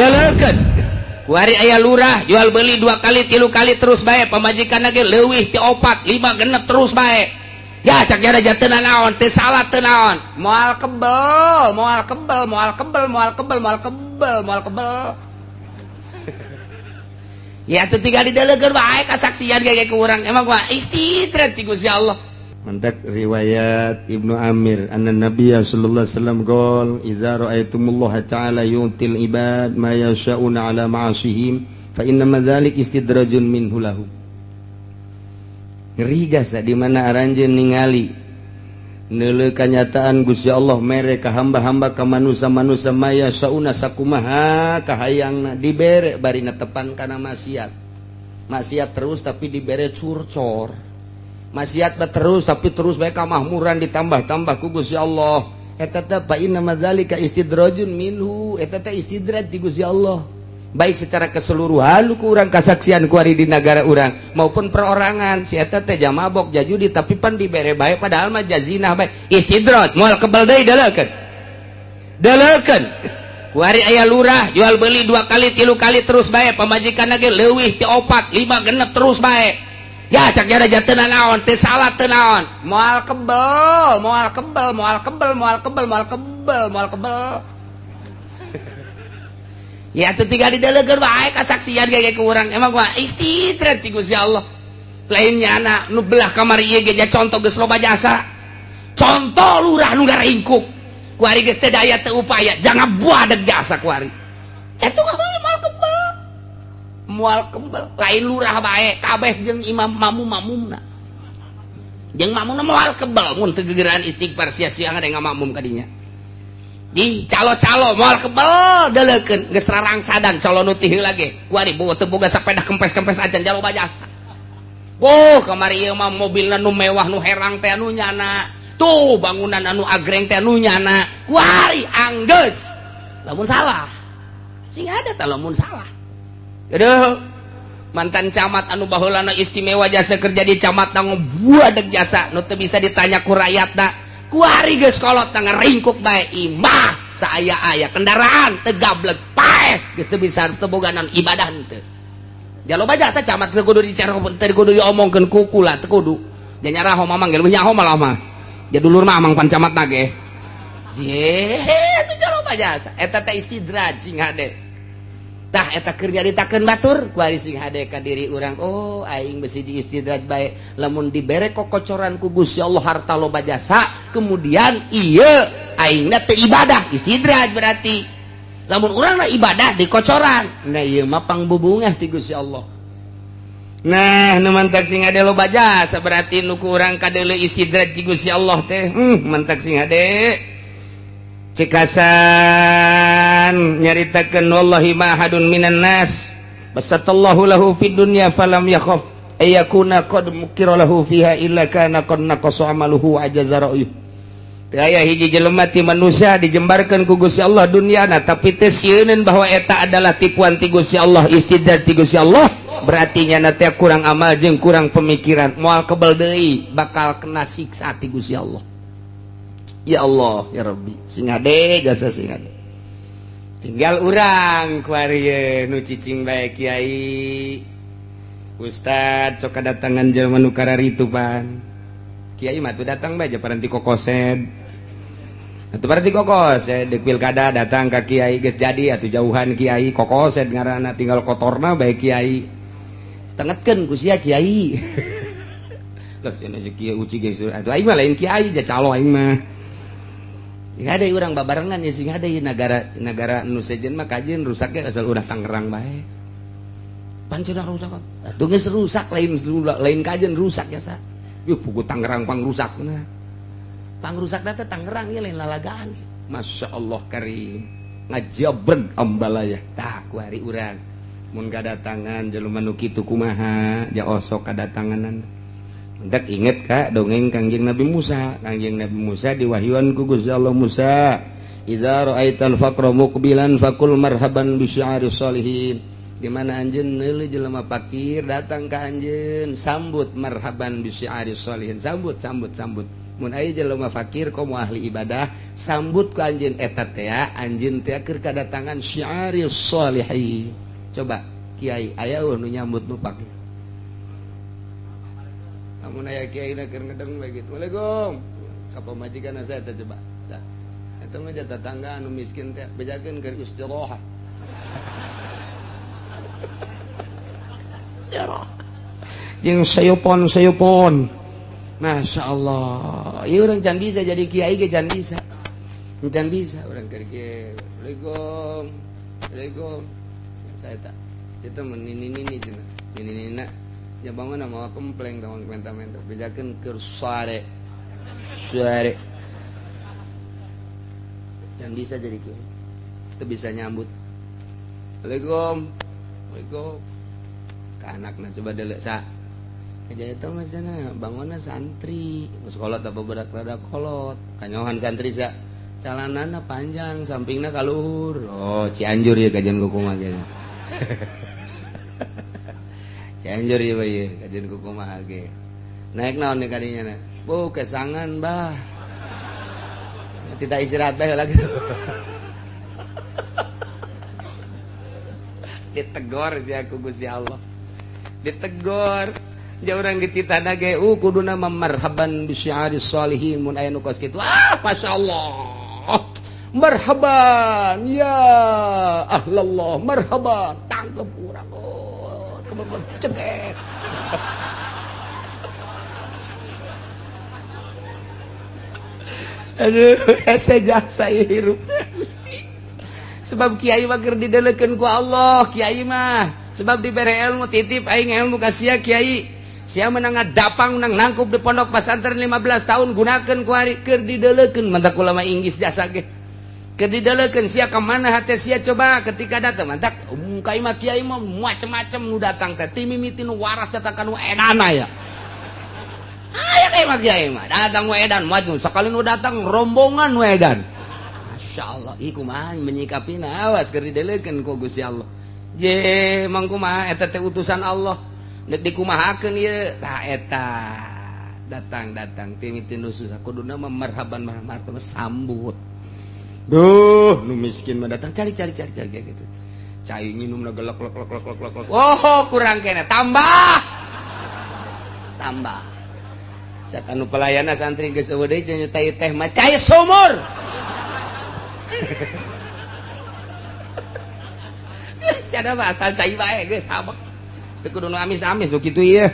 Deleukeun. Kuari aya lurah jual beli dua kali, tilu kali terus bae, pamajikan lagi leuwih ti opat, lima, genep terus bae. Ya cak jara teu naon, teu salah, teu naon. Moal kebel, moal kebel, moal kebel, moal kebel, moal kebel, moal kebel. Ya teu tinggal dideleukeun bae kasaksian kayak ku urang. Emang mah istidraj ti Gusti Allah. Mantak riwayat Ibnu Amir anna Nabiyya sallallahu alaihi wasallam qol idza ra'aitumullaha ta'ala yu'til ibad ma yasha'una ala ma'asihim fa inna dzalik istidrajun minhu lahu. Ngeri jasa di mana aranjeun ningali neuleu kanyataan Gusti Allah mere ka hamba-hamba, ka manusia-manusia, ma yasha'una, sakumaha kahayangna dibere, bari netepan kana maksiat. Maksiat terus tapi dibere curcor, maksiat terus tapi terus bae kamahmuran ditambah-tambah ku Gusti Allah, eta teh fa inna madzalika istidrajun minhu, eta teh istidraj di Gusti Allah, baik secara keseluruhan ku urang kasaksian kuari di negara urang maupun perorangan. Si eta teh mabok, jajudi, tapi pan dibere bae, padahal mah jazina bae, istidraj. Moal kebel deui. Deleukeun, deleukeun. Kuari aya lurah jual beli dua kali, tilu kali terus bae, pamajikan lagi leuwih ti opat, lima, genep terus bae. Ya cak jara teu naon, teu salah, teu naon. Moal kebel, moal kebel, moal kebel, moal kebel, moal kebel, moal kebel. Ya teu tinggal dideleukeun bae kasaksian kayak ku urang. Emang mah istidraj ti Gusti Allah. Lain nyana nu belah kamar ieu ge contoh geus loba jasa, contoh lurah nu ngaringkuk kuari geus teu daya, teu upaya, jangan buadeg jasa kuari eta moal kebel, moal kebel. Lain lurah bae, kabeh jeung imam mamu, mamumna jeung mamumna moal kebel mun teu gegeran istighfar, sia-sia ada ngamakmum kadinya. Di calo-calo moal kebel. Deleukeun, geus rarangsadan calo nu ti heula ge kuari boga teu boga sepeda kempes-kempes acan, loba jasa. Oh, kamari ieu mah mobilna nu mewah, nu herang teh anu nyana tuh, bangunan anu agreng teh anu nyana. Kuari anggeus lamun salah sing ada tah, lamun salah. Aduh, mantan camat anu baheulana istimewa jasa kerja di camat buadeg jasa nu teu bisa ditanya ku rakyatna, kuari geus kolot ngaringkuk bae, imah saaya-aya, kendaraan teu gablek, paeh geus teu bisa, teu boga naon, ibadah henteu. Ja loba jasa camat teu kudu dicara, teu kudu diomongkeun ku kula, teu kudu. Ja nyaraho mamang ge nyaho malah mah. Ja dulur mah amang pan camat ge. Je, teu loba jasa. Eta teh istidraj sing hade. Tah, eta keur nyaritakeun batur kuari sing hade ka diri urang. Oh, aing besi di istidraj bae lamun dibere kokocoran ku Gusti Allah harta loba jasa, kemudian ieu aingna teu ibadah, istidraj berarti. Lamun urang na ibadah dikocoran, nah ieu mah pangbubungah ti Gusti Allah. Nah, nu mantak sing hade loba jasa berarti nu ku urang kadeuleu istidraj ti Gusti Allah teh. Mantak sing hade cekasan nyaritakeun wallahi ma ahadun minan nas basatallahu lahu fid dunya falam yakhaf ayakuna qad mukira lahu fiha illa kana qad naqasa amaluhu wa ajaza ra'yuh. Teu aya hiji jelema ti manusia dijembarkeun ku Gusti Allah dunyana tapi teu sieuneun bahwa eta adalah tipuan ti Gusti Allah, istidraj ti Gusti Allah, berarti nyana teh kurang amal jeung kurang pemikiran, moal kebel deui, bakal kena siksa ti Gusti Allah. Ya Allah ya Rabbi, sing hade jasa, sing hade. Tinggal urang kuari nu cicing bae, kiai, ustad, sok kedatangan jelema nu kararitu pan. Kiai mah tuh datang bae paranti kokosed atuh, paranti kokosed deuk pilkada datang ka kiai, geus jadi atuh jauhan kiai, kokosed ngaranna, tinggal kotorna bae kiai tengetkeun ku sia kiai. Lah, cenah kiai uci geus atuh, aing mah lain kiai, ja calo aing mah. Sing ada urang babarengan ya, sing ada negara negara nu sejen mah kajeun rusaknya asal udah Tangerang bae. Pan cenah rusak atuh geus rusak, lain lain kajeun rusak ya sa. Yuh, pugu Tangerang pang rusakna. Pang rusak teh Tangerang ieu lain lalagaan. Masya Allah karim ngajabreg ambalaya. Tah, ku hari urang mun kadatangan jelema nu kitu kumaha? Ja osok kadatanganan. Mentak inget ka dongeng Kangjeng Nabi Musa. Kangjeng Nabi Musa diwahyuan ku Gusti Allah, "Musa, idza ra'aital faqra muqbilan faqul marhaban bi syi'ari sholihin." Di mana anjeun neuleuh jelema fakir datang ka anjeun, sambut, marhaban bi syi'ari sholihin, sambut, sambut, sambut. Mun aya jelema fakir komo ahli ibadah, sambut ku anjeun eta teh, anjeun teh keur kadatangan syiaris sholihin. Coba kiai aya nu nyambut nu fakir? Lamun aya kiai na keur ngedeng bae kitu. Waalaikum. Ka pamajikan saya teh coba. Eta mah tetangga anu miskin teh bejakeun keur istirahat. Jeung sayupon-sayupon. Masya Allah. Ieu urang can bisa jadi kiai ge can bisa. Can bisa urang keur kieu. Waalaikum. Waalaikum. Saya tak. Itu mah nini-nini cenah. Nini-nina nya bangun mawa kempleng tawang menta-menta bejakeun keur sare. Sare. Can bisa jadi kiai. Teu bisa nyambut. Waalaikum. Waalaikum. Ka anakna coba deuleu sa. Aja itu mah cenah bangunna santri, geus kolot apa berak rada kolot. Kanyohan santri sa. Calanana panjang, sampingna ka luhur. Oh, Cianjur ieu kajian kumaha ge. Cianjur ieu ieu kajian kumaha ge. Naik naon nih kadinya na? Bu, kesangan bah. Tidak istirahat bae lagi. Ditegor si aku Gusti Allah. Ditegor. Ja urang dititah ge kuduna marhaban bi syiaris sholihin mun aya nu kos kitu. Ah, masyaallah. Marhaban ya ahlallah, marhaban. Tangkep urang. Oh, kebebet cekek. Aduh, hese jasa hirup teh Gusti. Sebab kiai mah keur didelekeun ku Allah, kiai mah. Sebab dibere ilmu titip aing ilmu ka sia kiai. Sia menang ngadapang menang nangkup di pondok pesantren 15 tahun gunakeun ku ari keur didelekeun mantak ulama Inggris jasa ge. Keur didelekeun sia ka mana hate sia coba ketika datang mantak kai mah kiai mah macem-macem nu datang teh ti mimiti nu waras datang ka nu edana ya. Aya kai mah kiai mah datang nu edan maju sakali nu datang rombongan nu edan. Masya Allah, ih kumaha menyikapina awas keur didelekeun ku Gusti Allah. Je mang kumaha eta teh utusan Allah. Nek dikumahakeun ieu tah eta datang-datang ti nu susah kuduna mah marhaban marhaban sambut. Duh, nu miskin mah datang cari cari cari cari gitu. Cai nginumna gelek lek lek lek lek lek. Oh, kurang kene tambah. Tambah. Cak anu pelayana santri geus eueuh deui cenah teh mah cai sumur. Geus ada mah asal cai bae geus habek. Teu kudu nu amis-amis nu kitu ieu.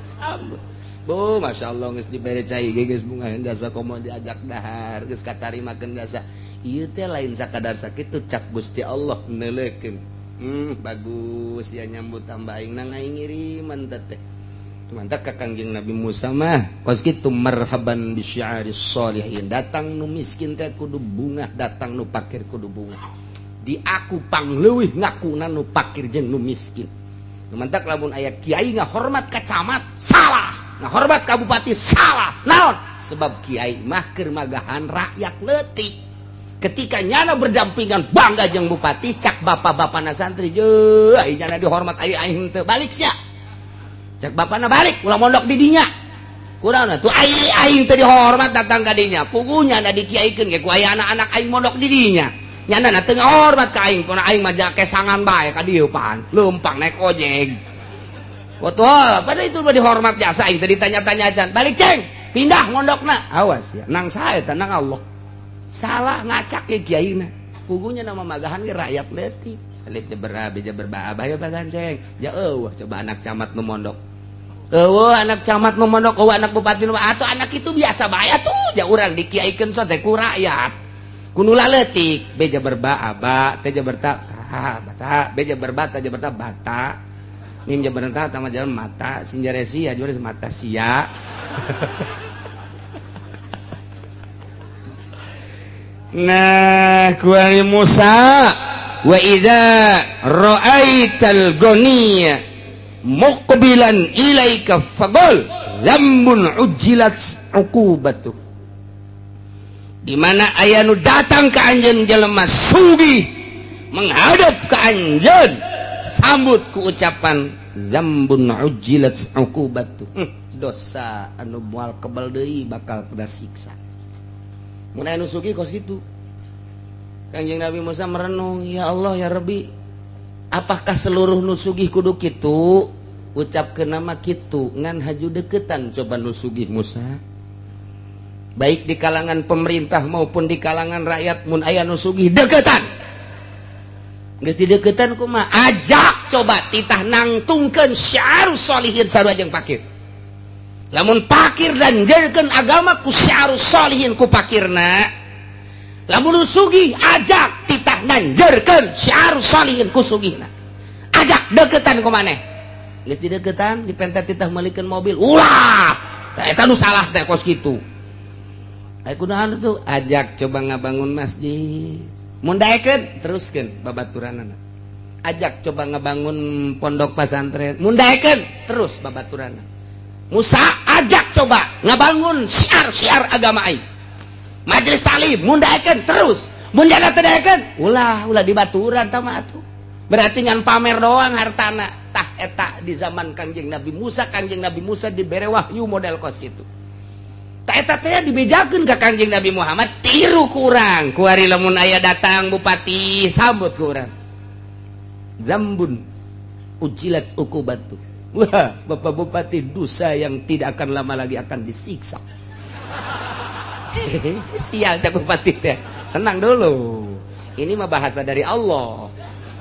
Sambut. Bu, Masya Allah geus dibere cai ge geus bunga jasa komo diajak dahar geus katarimakeun jasa. Ieu teh lain sakadar sakitu cak Gusti Allah neuleukeun. Bagus ya nyambut tambah aing nang aing ngiriman teh. Mantap ka Kangjeng Nabi Musa mah kos kitu marhaban bi syiaris sholihin. Datang nu miskin teh kudu bungah, datang nu pakir kudu bungah. Di aku pangleuwih ngakuna nu pakir jeung nu miskin. Nu mantak lamun aya kiai ngahormat ka camat salah, ngahormat ka bupati salah. Naon? Sebab kiai mah keur magahan rakyat leutik. Ketika nyana berdampingan bangga jeung bupati cak bapak-bapana santri jeuh ai nyana dihormat ai aing teu balik sia. Cak bapana balik ulah mondok di dinya. Kurang tuh ai aing teu dihormat datang ka dinya. Pugunya na dikiaikeun ge ku aya anak-anak aing mondok di dinya. Nyana na teu ngahormat ka aing, kuna aing mah kesangan bae ka dieu pan. Leumpang naik ojek. Betul, pada itu mah dihormat jasa aing teu ditanya-tanya acan. Balik ceng, pindah mondokna. Awas ya, nang sae teh nang Allah. Salah ngacak ke kiaina. Pugunya nama magahan ge rakyat leutik. Alif jeber be jeber ba abah ya bagan ceng. Ja eueuh coba anak camat nu mondok. Eueuh anak camat nu mondok, eueuh anak bupati nu atuh anak itu biasa bae atuh. Ja urang dikiaikeun sote ku rakyat. Kudu laletik be jabar ba aba teh jabar ta ka bata be jabar ba ta jabar ta bata mim jabar ta tama jalan mata sinjaresi ya juaris mata sia. Nah kuari Musa wa idza ra'aital ghaniya muqbilan ilaika faqul dzambun ujjilat uqubatuh. Di mana aya nu datang ke anjeun jelema sugih menghadap ke anjeun sambut ku ucapan zambun ujjilat uqubatuh. Dosa anu moal kebal deui, bakal kena siksa. Mun aya nu sugih kos kitu. Kangjeng Nabi Musa merenung, "Ya Allah, ya Rabbi, apakah seluruh nu sugih kudu kitu?" Ucap ke nama kitu, ngan haju deketan coba nu sugih, Musa. Baik di kalangan pemerintah maupun di kalangan rakyat, mun aya nu sugih, deketan. Geus dideketan kumaha? Ajak coba titah nangtungkeun syiarus sholihin sarua jeung pakir. Lamun pakir dan jerkeun agama ku syiarus sholihin ku pakirna, lamun nu sugih ajak titah nanjerkeun syiarus sholihin ku sugihna. Ajak deketan ku maneh. Geus dideketan, dipenta titah meulikeun mobil, ulah. Tah, eta nu salah teh kos kitu. Aya kunaon tuh? Ajak coba ngabangun masjid. Mun daekeun, teruskeun babaturanana. Ajak coba ngabangun pondok pesantren. Mun daekeun, terus babaturanana. Musa, ajak coba ngabangun syiar-syiar agama aing. Majelis taklim, mun daekeun, terus. Mun jaga teu daekeun, ulah, ulah dibaturan tah mah atuh. Berarti ngan pamer doang hartana. Tah, eta di zaman Kangjeng Nabi Musa, Kangjeng Nabi Musa dibere wahyu model kos kitu. Tah, eta teh dibejakeun ka Kangjeng Nabi Muhammad, tiru ku urang. Kuari lamun aya datang bupati, sambut ku urang. Zambun ujilat uqubatu. Wah, Bapak Bupati, dosa yang tidak akan lama lagi akan disiksa. Sial, cak bupati teh. Tenang dulu. Ini mah bahasa dari Allah.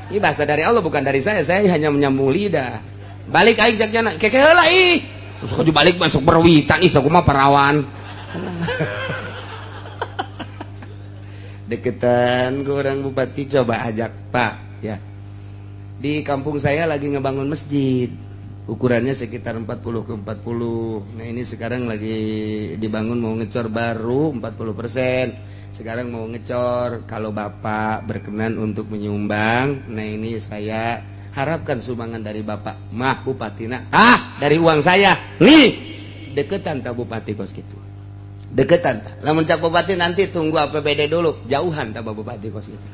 Ini bahasa dari Allah, bukan dari saya. Saya hanya menyambung lidah. Balik aing, cak jana. Keke heula ih. Terus kudu balik masuk berwitan ih, aku mah parawan. Deketan ke orang bupati, coba ajak, "Pak, ya. Di kampung saya lagi ngebangun masjid. Ukurannya sekitar 40 ke 40. Nah, ini sekarang lagi dibangun, mau ngecor baru 40%. Sekarang mau ngecor. Kalau Bapak berkenan untuk menyumbang, nah, ini saya harapkan sumbangan dari Bapak." Mah bupatina, "Ah, dari uang saya. Nih." Deketan tak bupati kos gitu? Deketan tak? Lamun cak bupati, "Nanti tunggu APBD dulu," jauhan tak bupati kos gitu?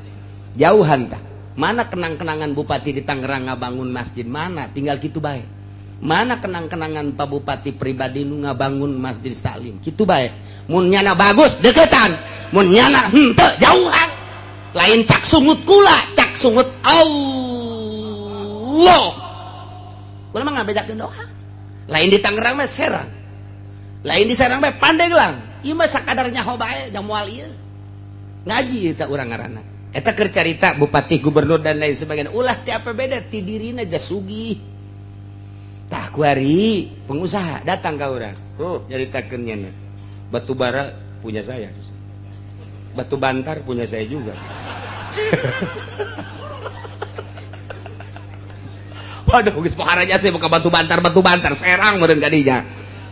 Jauhan tak? Mana kenang-kenangan bupati di Tangerang ngabangun masjid, mana? Tinggal gitu baik. Mana kenang-kenangan Pak Bupati pribadi nu ngabangun masjid taklim? Gitu baik. Mun nyana bagus, deketan. Mun nyana henteu, jauhan. Lain cak sungut kula, cak sungut Allah. Kula mah ngabedakeun doa. Lain di Tangerang mah Serang, lain di Serang mah Pandeglang. Ieu mah sakadar nyaho bae, jang moal ieu ngaji eta urang ngaranna. Eta keur carita bupati, gubernur, dan lain sebagainya. Ulah ti APBD, ti dirina sugih. Tah, kuari pengusaha datang ka urang. Oh, nyaritakeun nya, "Batu bara punya saya, batu bantar punya saya juga." Waduh, geus pohara saya buka batu bantar, batu bantar Serang meureun kadinya.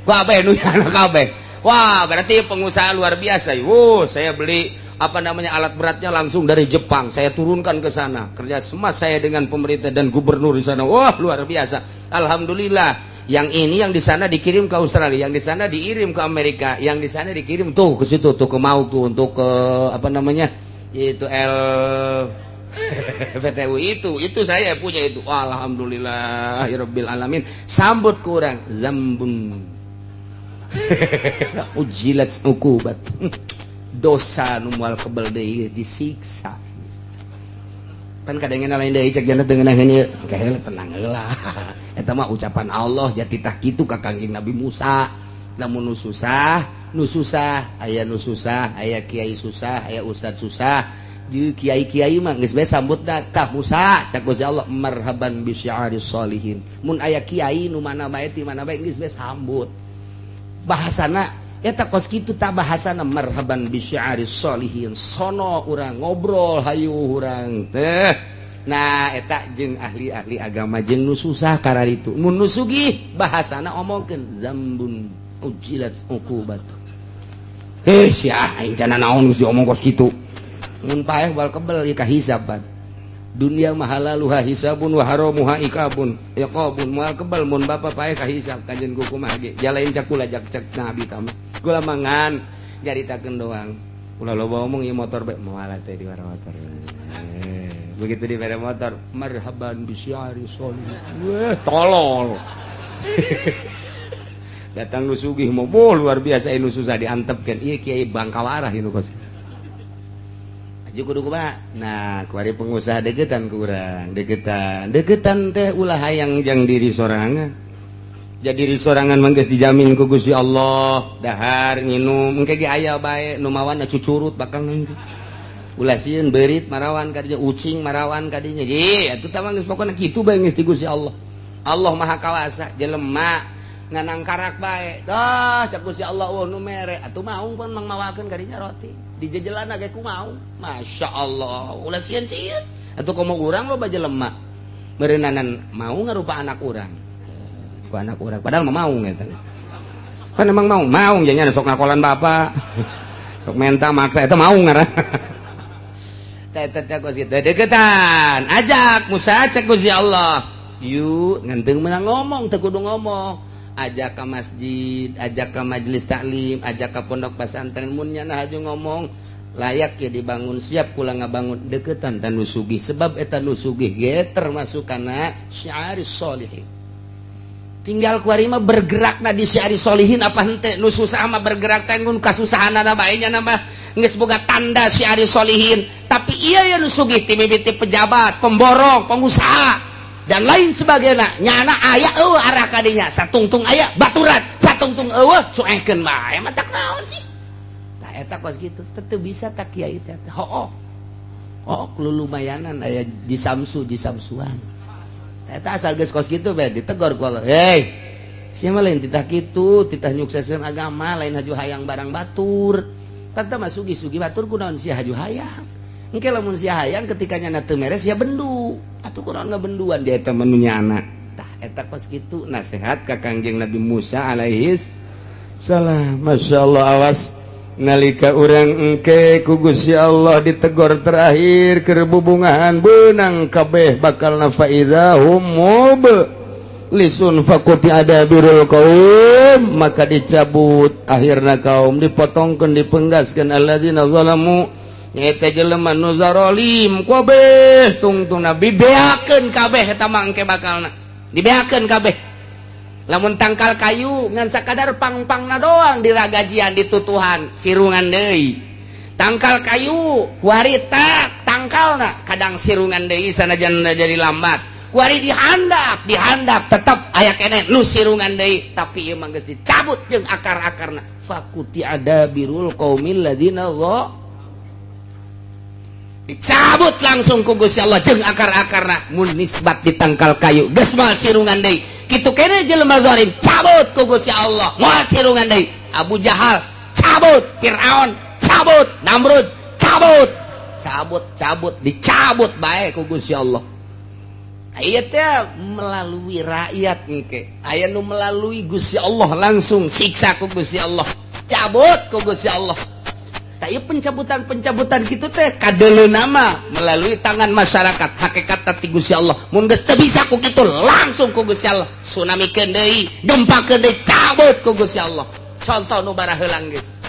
Kabeh nu nyana kabeh. Wah, berarti pengusaha luar biasa. Wow, saya beli apa namanya, alat beratnya langsung dari Jepang. Saya turunkan ke sana. Kerja sama saya dengan pemerintah dan gubernur di sana. Wah, luar biasa. Alhamdulillah. Yang ini yang di sana dikirim ke Australia, yang di sana dikirim ke Amerika, yang di sana dikirim tuh ke situ tuh, ke Mau tuh, untuk ke apa namanya? Itu L PTU itu saya punya itu. Alhamdulillah rabbil alamin. Sambut kurang zambun ujilat ukubat, dosa nu moal kebel deui disiksa. Kan kadang lain deui cek jana dengan ieu kayak, tenang heula, eta mah ucapan Allah, jati tah kitu ka Kangjeng Nabi Musa. Lamun nu susah, nu susah, aya nu susah, aya kiai susah, aya ustad susah. Jeung kiai-kiai mah geus bae sambut tah Musa, cak Gusti Allah, marhaban bi syiaris sholihin. Mun aya kiai nu mana bae, ti mana bae, geus bae sambut. Bahasana eta kos kitu tak, bahasana marhaban bi syiaris sholihin. Sono urang ngobrol, hayu urang teh. Nah, eta jeung ahli-ahli agama jeung nu susah kararitu. Mun nu sugih bahasana omongkeun zambun ujilat uqubat. Heh, sia aing cana naon geus diomong kos kitu. Mun paeh bal kebel ieu kahisaban. Dunia mah halaluha hisabun wa haramuha ikabun iqabun. Moal kebel mun bapa paeh kahisab kajen ku kumaha ge. Jalain cak kula, jak cak nabi tama. Kula mangan nyaritakeun doang. Ulah loba omong ieu motor bae moal teh di motor. Begitu dibere motor, marhaban bisyari sholih. Wah, tolol. Datang nu sugih mau boh luar biasa, nu susah diantepkeun. Ieu kiai bangkawarah ieu nu kos. Aju kudu kumaha? Nah, kuari pengusaha deketan ku urang, deketan. Deketan teh ulah hayang jang diri sorangan. Jadi diri sorangan mah geus dijamin ku Gusti Allah, dahar nginum engke ge aya bae nu mawana cucurut bakal nanti. Ulah sieun beurit marawan kadinya, ucing marawan kadinya. Ye, atuh tah mah geus pokona kitu bae geus di Gusti Allah. Allah Maha Kawasa, jelema nganang karak bae. Dah cak Gusti Allah eueuh nu mere, atuh maung pun mangmawakeun kadinya roti. Dijejelana ge ku maung. Masya Allah, ulah sieun-sieun. Atuh komo urang loba jelema. Meureunnanan mau ngarupa anak urang. Ku anak urang padahal mah maung eta. Kan emang maung, maung jadinya sok ngakolan bapak. Sok menta maksa eta maung ngaran. Teh teh kos kitu deketan. Ajak Musa cek Gusti Allah. Yuk ngenteng menang ngomong teu kudu ngomong. Ajak ke masjid, ajak ke majelis taklim, ajak ke pondok pesantren mun nyana haju ngomong layak ya dibangun, siap kula ngabangun deketan tan nu sugih sebab eta nu sugih ge termasuk kana syiaris solihin. Tinggal kuari mah bergerakna di syiaris solihin apa henteu, nu susah mah bergerak teh ngun kasusahanana bae nya mah geus boga tanda syiaris solihin. Tapi iya ya nu sugih ti mimiti pejabat, pemborong, pengusaha dan lain sebagainya, nyana aya eueuh arah kadinya, satungtung aya baturan, satungtung eueuh cuekeun bae mah tak naon sih. Tah eta kos kitu teu bisa tak kiai teh. Hooh. Oh, lumayanan aya jisamsu jisamsuan. Eta asal geus kos kitu bae ditegor ku Allah. Hei, sia mah lain titah kitu, titah nyukseskeun agama, lain haju hayang barang batur. Tah mah sugih-sugih batur kunaon sia haju hayang. Engke lamun sia hayang ketika nyana teu meres sia bendu. Atuh kunaon ngabenduan dia eta mah nu nyana. Tah eta kos kitu nasihat ka Kangjeng Nabi Musa alaihis salam. Masya Allah, awas nalika urang engke ku Gusti Allah ditegor terakhir keur bubungahan beunang kabeh bakal faidza hum mublisun faquti'a dabirul qaum, maka dicabut akhirna kaum, dipotongkeun, dipenggaskeun alladzina zalamu eta jelema nu zarolim kabeh tungtungna dibeakeun kabeh eta mah engke bakalna dibeakeun kabeh. Lamun tangkal kayu ngan sakadar pang-pangna doang diragajian ditutuhan sirungan deui. Tangkal kayu kuari tak tangkalna kadang sirungan deui sanajan jadi lambat. Kuari dihandap, dihandap tetep aya keneh nu sirungan deui, tapi ieu mah geus dicabut jeung akar-akarna. Faquti'a dabirul qaumil ladzina dicabut langsung ku Gusti Allah jeung akar-akarna. Mun nisbat di tangkal kayu geus moal sirungan deui. Kitu keneh jelema zalim cabut ku Gusti Allah moal sirungan deui. Abu Jahal cabut, Fir'aun cabut, Namrud cabut, cabut, cabut, dicabut bae ku Gusti Allah. Aya teh melalui rakyat engke, aya nu melalui Gusti Allah langsung siksa ku Gusti Allah, cabut ku Gusti Allah. Tak ieu pencabutan-pencabutan kitu teh kadeuleun nama melalui tangan masyarakat, hakikat ti Gusti Allah. Mun geus teu bisa ku kitu langsung ku Gusti Allah tsunami keun deui, gempa keun deui, cabut ku Gusti Allah. Contoh nu baraheulang geus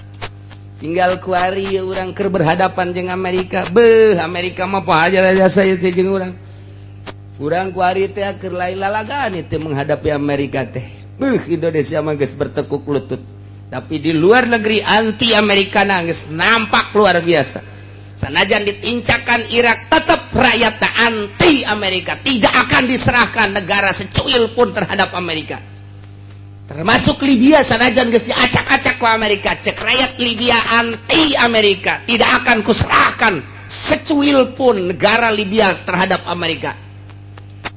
tinggal kuari urang keur berhadapan jeung Amerika. Beuh, Amerika mah poho aja jasa ieu teh jeung urang. Urang kuari teh keur lain lalagaan teh menghadapi Amerika teh. Beuh, Indonesia mah geus bertekuk lutut. Tapi di luar negeri anti Amerika geus nampak luar biasa. Sanajan ditincakan Irak tetap rakyat anti Amerika, tidak akan diserahkan negara secuil pun terhadap Amerika. Termasuk Libya sanajan geus diacak-acak ku Amerika, cek rakyat Libya anti Amerika, tidak akan kuserahkan secuil pun negara Libya terhadap Amerika.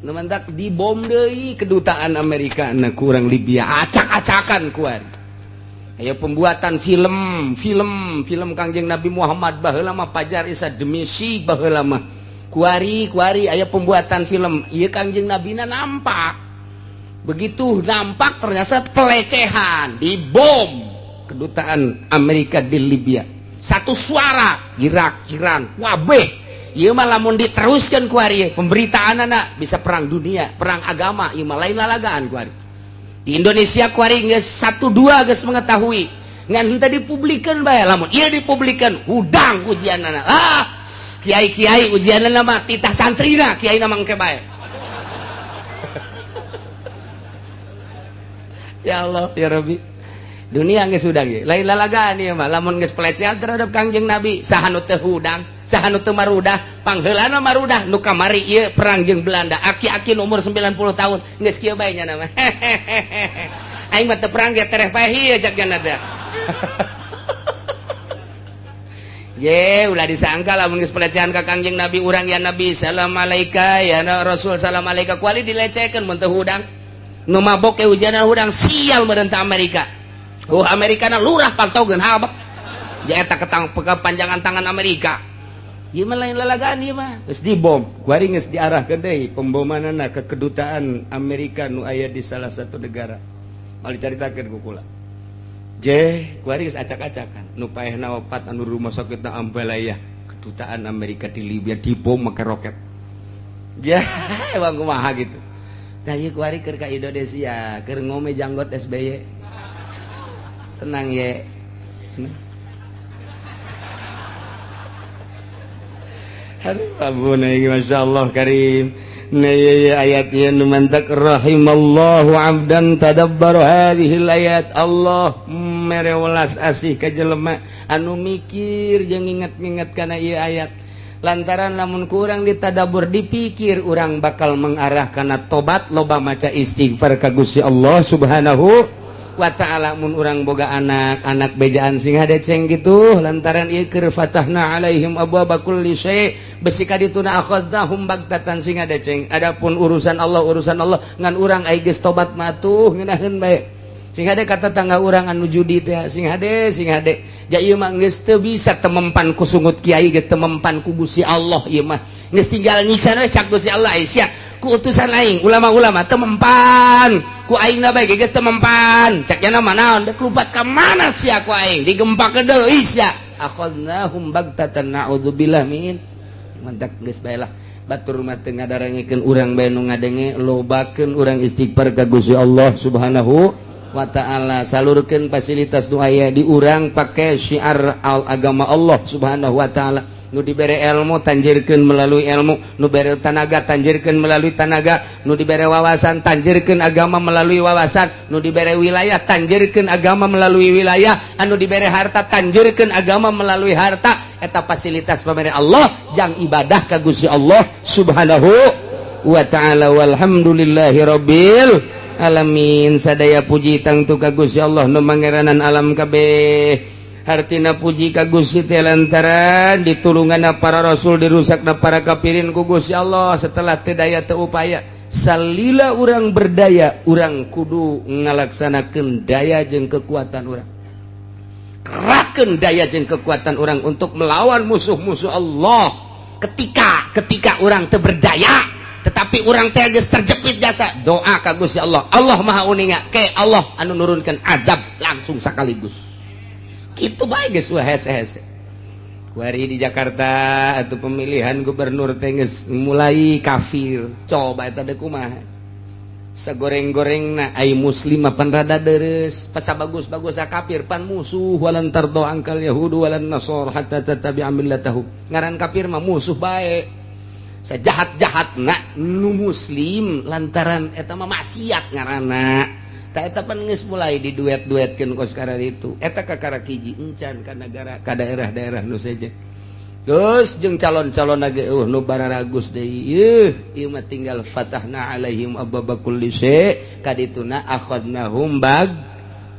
Nu mantak dibom deui kedutaan Amerika na kurang Libya acak-acakan kuari. Aya pembuatan film, film, film Kangjeng Nabi Muhammad baheula mah Pajar Isa demi si baheula mah. Kuari, kuari aya pembuatan film. Ieu Kangjeng Nabina nampak. Begitu nampak ternyata pelecehan, dibom kedutaan Amerika di Libya. Satu suara Irak, Iran, wabeh. Ieu mah lamun diteruskan kuari pemberitaan anak bisa perang dunia, perang agama, ieu mah lain lalagaan kuari. Di Indonesia kuari geus satu dua geus mengetahui ngan henteu dipublikeun bae. Lamun ieu dipublikeun hudang ujianana. Ah, kiai-kiai ujianana mah titah santrina, kiai na mangke bae. Ya Allah ya Rabbi, dunia geus hudang ye lain lalagaan ieu mah. Lamun geus pelecehan terhadap Kangjeng Nabi, saha nu teu hudang, saha nu teu marudah? Pangheulana marudah nu kamari ieu perang jeung Belanda, aki-aki nu umur 90 tahun geus kieu bae nya mah. Aing mah teu perang ge tereh paeh ieu cak nya teh. Ye ulah disangka lamun geus pelecehan ka Kangjeng Nabi urang, ya Nabi salam alaika, ya Rasul salam alaika, kuali dilecehkeun mun teu hudang. Nu mabok ke hujanan hudang, sial meureun Amerika. Oh, Amerika na lurah pantogeun habek. Ja eta ketang kepanjangan tangan Amerika. Ieu mah lain lalagaan ieu mah. Geus dibom, kuari geus diarahkeun deui pembomanana ke kedutaan Amerika nu aya di salah satu negara. Mal dicaritakeun ku kula. Je, kuari geus acak-acakan. Nu paehna opat anu rumah sakitna Ambalaya, kedutaan Amerika di Libya dibom make roket. Ja, emang kumaha gitu. Tah ieu kuari keur ka Indonesia, keur ngome janggot SBY. Tenang ye. Aduh, ampun ieu masyaallah karim. Nah, ayat ieu nu mantak rahimallahu abdan tadabbara hadhil ayat. Allah mere welas asih ka jelema anu mikir jeung nginget-nginget kana ieu ayat. Lantaran lamun kurang ditadabur dipikir urang bakal mengarah kana tobat, loba maca istighfar ka Gusti Allah Subhanahu wa ta'ala. Mun urang boga anak, anak bejaan sing hadeceng gitu lantaran ieu keur fatahna alaihim abwaaba kulli syai' besi ka dituna akhadnahum bagtatan sing hadeceng. Adapun urusan Allah, urusan Allah ngan urang ai geus tobat mah tuh ngeunaheun bae. Sing hade ka tetangga urang anu judi teh, sing hade, sing hade. Ja ieu mah geus teu bisa temempan ku sungut kiai, geus temempan ku Gusti Allah ieu mah. Geus tinggal nyiksa we cak Gusti Allah sia ku utusan aing ulama-ulama temempan ku aing na bae geus temempan cak nya mah naon deuk lupat ka mana sia ku aing digempakeun deui sia akhadnahum bagtatan naudzubillah min mantak geus bae lah. Batur mah teu ngadarangikeun urang bae nu ngadenge, lobakeun urang istighfar ka Gusti Allah Subhanahu wa ta'ala, salurkeun fasilitas nu aya di urang pake syiar al agama Allah Subhanahu wa ta'ala. Nu dibere ilmu tanjirkeun melalui ilmu, nu bere tanaga tanjirkeun melalui tanaga, nu dibere wawasan tanjirkeun agama melalui wawasan, nu dibere wilayah tanjirkeun agama melalui wilayah, anu dibere harta tanjirkeun agama melalui harta. Eta fasilitas pamere Allah jang ibadah ka Gusti Allah Subhanahu wa ta'ala. Walhamdulillahi rabbil alamin. Sadaya puji tangtu ka Gusti Allah nu mangeranan alam kabeh. Hartina puji ka Gusti teh lantaran ditulunganna para rasul dirusakna para kafirin ku Gusti Allah. Setelah teu daya teu upaya, salila urang berdaya urang kudu ngalaksanakeun daya jeung kekuatan urang, kerahkeun daya jeung kekuatan urang untuk melawan musuh-musuh Allah. Ketika ketika urang teu berdaya tetapi urang teh geus terjepit jasa doa ka Gusti Allah, Allah Maha uninga ke Allah anu nurunkeun azab langsung sekaligus. Kitu bae geus hese-hese. Kuari di Jakarta atau pemilihan gubernur teh geus mulai kafir. Coba eta deui kumaha? Sagoreng-gorengna ai muslim mah pan rada deres, pasa bagus-bagus kafir pan musuh. Walan tardo angkal yahudu walan nasor hatta tattabi'a millatahum. Ngaran kafir mah musuh bae. Sejahat-jahat nak nu muslim lantaran eta mah maksiat ngaranna. Tak eta pan geus mulai diduet-duetkeun kos sekarang itu. Eta kakara hiji encan ka negara ka daerah-daerah nu seje. Geus jeung calon-calon lagi nu bararagus deui. Yeuh, ieu mah tinggal fatahna alaihim abwaaba kulli syai' kadituna akhadnahum bag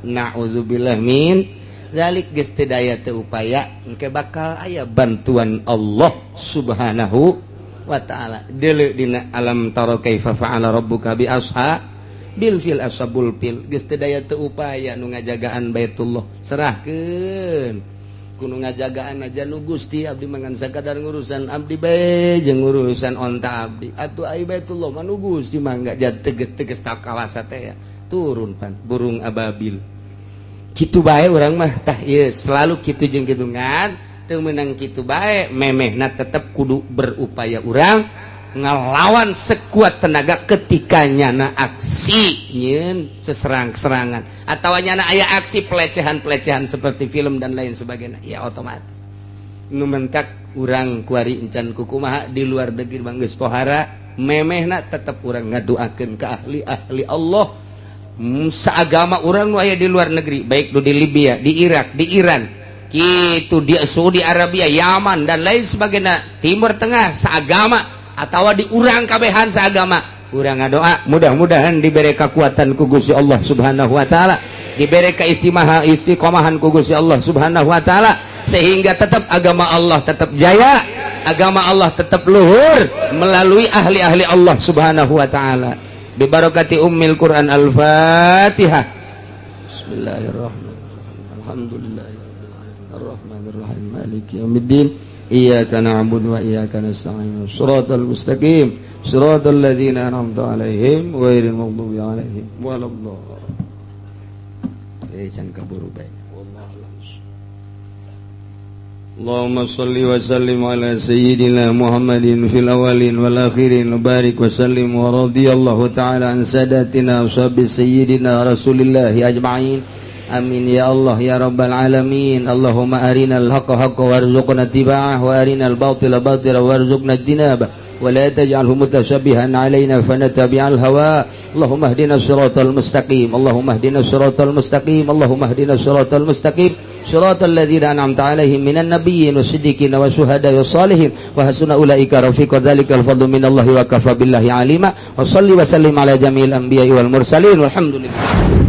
na'udzubillah min zalik. Geus teu daya teu upaya engke bakal aya bantuan Allah Subhanahu wa ta'ala. Deuleu dina alam tara kaifa fa'ala rabbuka bi asha bil fil ashabul fil. Geus teu daya teu upaya nu ngajagaan Baitullah serahkeun kudu ngajagaan aja nu Gusti, abdi mah ngan sakadar ngurusan abdi bae jeung urusan onta abdi atuh ai Baitullah mah nu Gusti mangga. Teges-teges tak kawasa teh ya turun pan burung ababil kitu bae urang mah. Tah ieu selalu kitu jeung kitu ngan teu meunang kitu bae, memehna tetep kudu berupaya urang ngelawan sekuat tenaga ketika nyana aksi nyeun seserang-serangan atau nyana aya aksi pelecehan-pelecehan seperti film dan lain sebagainya, ya otomatis nu mentak urang kuari encan kukumaha di luar negeri mah geus pohara, memehna tetep urang ngadoakeun ke ahli-ahli Allah. Seagama urang nu aya di luar negeri, baik di Libya, di Irak, di Iran gitu, di Saudi Arabia, Yaman, dan lain sebagainya, Timur Tengah, seagama atau di urang kabehan seagama urang, ngadoa mudah-mudahan diberi kekuatan ku Gusti Allah Subhanahu wa Ta'ala, diberi keistimewa istiqomahan ku Gusti Allah Subhanahu wa Ta'ala, sehingga tetap agama Allah tetap jaya, agama Allah tetap luhur melalui ahli-ahli Allah Subhanahu wa Ta'ala. Bibarakati ummil Quran. Al-Fatihah. Bismillahirrahmanirrahim. Alhamdulillah arrahmanirrahim, maliki yaumiddin, iyyaka na'budu wa iyyaka nasta'in, shiratal mustaqim, shiratal ladzina an'amta 'alaihim, ghairil maghdubi 'alaihim waladdallin. Eh, can kaburu bae. اللهم صل وسلم على سيدنا محمد في الأولين والآخرين وبارك وسلم، ورضي الله تعالى عن ساداتنا وصحب سيدنا رسول الله أجمعين. آمين يا الله يا رب العالمين. اللهم أرنا الحق حقا وارزقنا اتباعه، وأرنا الباطل باطلا وارزقنا اجتنابه، ولا تجعله متشابها علينا فنتبع الهوى. اللهم اهدنا الصراط المستقيم، اللهم اهدنا الصراط المستقيم، اللهم اهدنا الصراط المستقيم، صراط الذين أنعمت عليهم من النبيين والصديقين والشهداء والصالحين، وحسن أولئك رفيقا. ذلك الفضل من الله وكفى بالله عليما. وصل وسلم على جميع الأنبياء والمرسلين، والحمد لله.